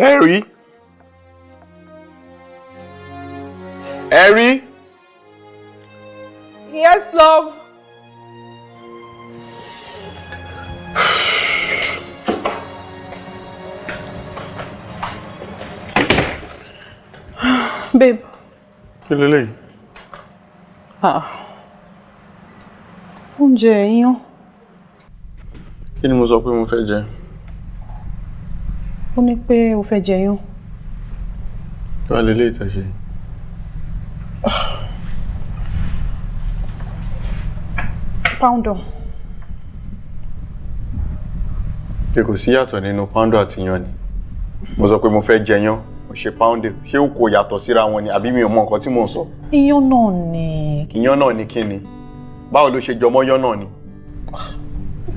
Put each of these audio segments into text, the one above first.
Ẹ̀rí. Ẹ̀rí. Yes, love. Babe. Kí leléyìí? Ah. Oúnjẹ iyán. Kí ni mo sọ pé mo fẹ́ jẹ? Ó ní pé o fẹ́ jẹ iyán. Kí wàá leléyìí tẹ́ ṣe? Poundo. Ṣé kò sí yàtọ̀ nínú poundo àti iyán ni? Mo sọ pé mo fẹ́ jẹ iyán, mo ṣe poundo. Ṣé ó kò yàtọ̀ síra wọn ni àbí mi ò mọ nǹkan tí mò ń sọ? Iyán náà ni. Iyán náà ni kí ni? Báwo ló ṣe jọmọ́ iyán náà ni?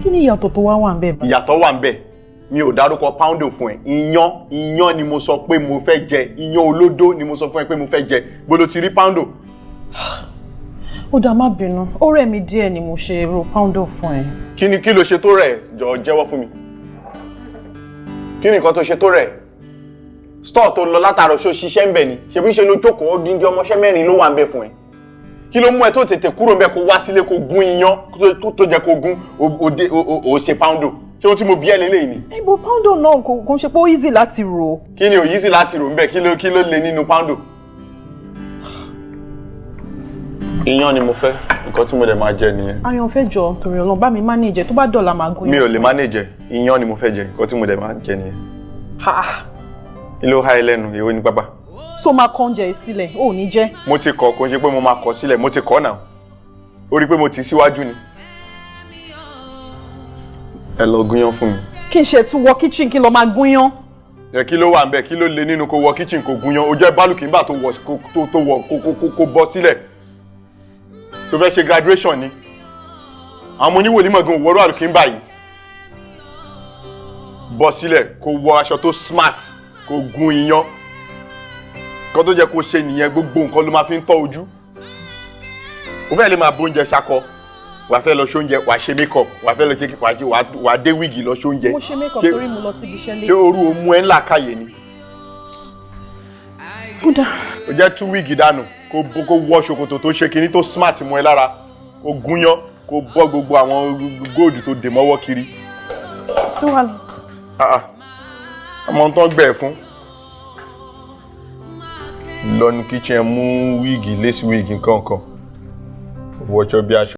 Kí ni ìyàtọ̀ tó wá wà ń bẹ̀ báyìí? Ìyàtọ̀ wà ń bẹ̀. Mi ò dárúkọ poundo fún ẹ. Iyán, iyán ni mo sọ pé mo fẹ́ jẹ. Iyán olódó ni mo sọ fún ẹ pé mo fẹ́ jẹ. Bó lo ti rí poundo? Ó dáa, má bínú. Ó rẹ̀ mí díẹ̀ ni mo ṣe ro poundo fún ẹ. Kí ni kí ló ṣe tó rẹ̀? Jọ̀ọ́ jẹ́wọ́ fún mi. Kí ni nǹkan tó ṣe tó rẹ̀? Store tó lọ látàárọ̀, ṣó ṣiṣẹ́ ń bẹ̀ ni? Ṣebí ṣe ló jókòó, odindi ọmọṣẹ́ mẹ́rin ló wà ń bẹ̀ fún ẹ. Kí ló mú ẹ tó tètè kúrò ń bẹ̀ kó wá sílé kó gún iyán tó jẹ kó gún òde ò ṣe poundo? Ṣé ohun tí mo bí ẹ lélẹ́yìí ni? Ibo poundo náà kò ń ṣe pé ó easy láti rò. Kí ni ò easy láti rò ń bẹ̀? Kí ló le nínú poundo? Iyán ni mo fẹ́, nǹkan tí mo dẹ̀ máa jẹ nìyẹn. Àyànfẹ́, jọ, torí Ọlọ́run, bá mi manage, tó bá dọ̀la máa gún Mi ò lè manage ẹ̀, iyán ni mo fẹ́ jẹ, nǹkan tí mo dẹ̀ máa jẹ nìyẹn. Ha! Kí ló há ẹ lẹ́nu? Èwo ni pápá? Tó máa kọ́ oúnjẹ yìí sílẹ̀, ó ò ní jẹ́. Mo ti kọ̀, kò ń ṣe pé mo máa kọ̀ sílẹ̀, mo ti kọ̀ náà. Ó rí i pé mo ti síwájú ni. Ẹ lọ gúnyán fún mi. Kí n ṣe tún wọ kitchen kí n lọ máa gúnyán? Ẹ kí ló wà ń bẹ̀? Kí ló le nínú kó wọ kitchen kó gúnyán? Ó jẹ́ bálùkì nígbà tó wọ tó wọ kó bọ́ sílẹ̀. Tó fẹ́ ṣe graduation ni. Àwọn ọmọ oníwòlímọ̀ gan òwúrọ̀ àlùkìńbà yìí. Bọ́ sílẹ̀ kó wọ aṣọ tó smart kó gún iyán. Nǹkan tó jẹ́ kó ṣe nìyẹn, gbogbo nǹkan ló máa fi ń tọ́ ojú. O fẹ́ lè máa bóúnjẹ ṣakọ. Wàá fẹ́ lọ ṣóúnjẹ, wàá ṣe makeup, wàá fẹ́ lọ ṣe wàá dé wig lọ ṣóúnjẹ. Mo ṣe makeup torí mo lọ síbi iṣẹ́ lé. Ṣé orú o mú ẹ ńlá káyè ni? Ó dáa. O jẹ́ tú wig dànù kó wọ ṣòkòtò tó ṣe kinní tó smart mọ́ ẹ lára, kó gúnyán, kó bọ́ gbogbo àwọn gold tó dè mọ́wọ́ kiri. Sí wàhálà. Ah ah, ọmọ tó ń gbẹ̀ fún. Lọ́nu kitchen, mú wig, lace wig, nǹkan kan. Wọṣọ bí aṣọ.